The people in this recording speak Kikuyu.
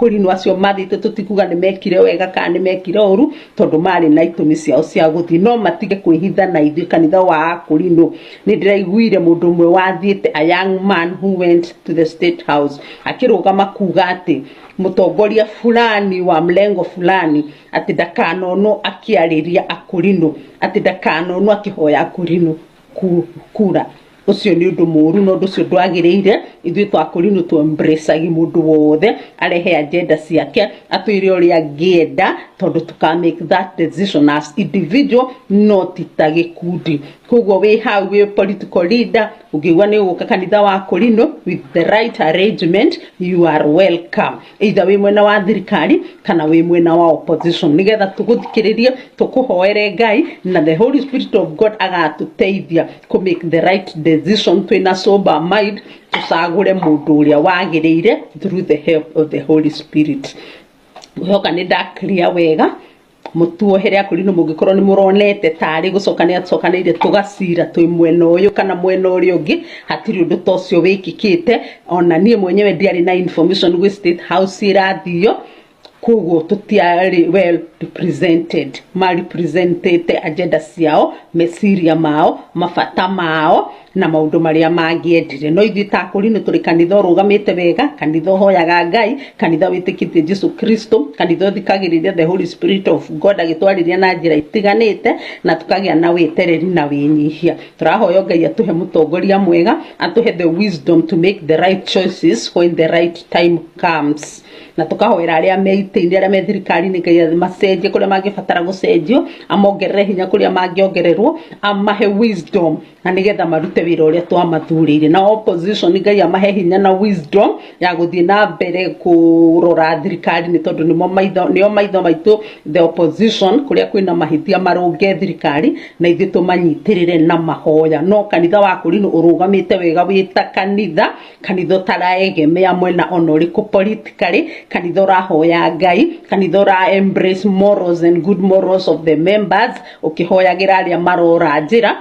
Akũrinũ acio mathiĩte, tũtikuga nĩ mekire wega kana nĩ mekire ũru, tondũ marĩ na itũmi ciao cia gũthiĩ, no matige kwĩhitha na ithuĩ kanitha wa Akũrinũ. Nĩ ndĩraiguire mũndũ ũmwe wathiĩte, a young man who went to the State House, akĩrũgama kuga atĩ mũtongoria fulani wa mlengo fulani atĩ ndakanonwo akĩarĩria Akũrinũ, atĩ ndakanonwo akĩhoya Akũrinũ kura. Ũcio nĩ ũndũ mũru na ũndũ ũcio ndwagĩrĩire. Ithuĩ twakũrinũ tũ embrace mũndũ wothe arehe agenda ciake, atwĩre ũrĩa angĩenda, tondũ tũka make that decision as individual, not ta gĩkundi. Koguo wĩ hau wĩ political leader, ũngĩigua nĩ ũgũka kanitha wa Kũrinũ with the right arrangement, you are welcome, either wĩ mwena wa thirikari kana wĩ mwena wa opposition, nĩgetha tũgũthikĩrĩrie, tũkũhoere Ngai, na the Holy Spirit of God agatũteithia kũ make the right decision twĩna sober mind, tũcagũre mũndũ ũrĩa wagĩrĩire through the help of the Holy Spirit. Ngwĩhoka nĩ ndaclear wega. Mũtuohere Akũrinũ mũngĩkorwo nĩ mũronete tarĩ gũcokania tũcokanĩire tũgacira twĩ mwena ũyũ kana mwena ũrĩa ũngĩ. Hatirĩ ũndũ ta ũcio wĩkĩkĩte. Ona niĩ mwenyewe ndiarĩ na information gwĩ State House ĩrathio, koguo tũtiarĩ well represented. Ma representĩte agenda ciao, meciria mao, mabata mao na maũndũ marĩa mangĩendire. No ithuĩ ta Akũrinũ tũrĩ kanitha ũrũgamĩte wega, kanitha ũhoyaga Ngai, kanitha wĩtĩkĩtie Jesu Kristo, kanitha ũthikagĩrĩria the Holy Spirit of God agĩtwarĩria na njĩra itiganĩte, na tũkagĩa na wĩtereri na wĩnyihia. Tũrahoya Ngai atũhe mũtongoria mwega, atũhe the wisdom to make the right choices when the right time comes, na tũkahoera arĩa me itĩ-inĩ, arĩa me thirikari-inĩ, Ngai macenjie kũrĩa mangĩbatara gũcenjio, amongerere hinya kũrĩa mangĩongererwo, amahe wisdom na nĩgetha marute wĩra ũrĩa twamathurĩire. Na opposition, Ngai amahe hinya na wisdom ya gũthiĩ na mbere kũrora thirikari, nĩ tondũ nĩmo maitho, nĩo maitho maitũ, the opposition. Kũrĩa kwĩna mahĩtia marũnge thirikari, na ithuĩ tũmanyitĩrĩre na mahoya. No kanitha wa Kũrinũ ũrũgamĩte wega wĩ ta kanitha, kanitha ũtaraegemea mwena ona ũrĩkũ politically, kanitha ũrahoya Ngai, kanitha ũra embrace morals and good morals of the members, ũkĩhoyagĩra arĩa marora njĩra.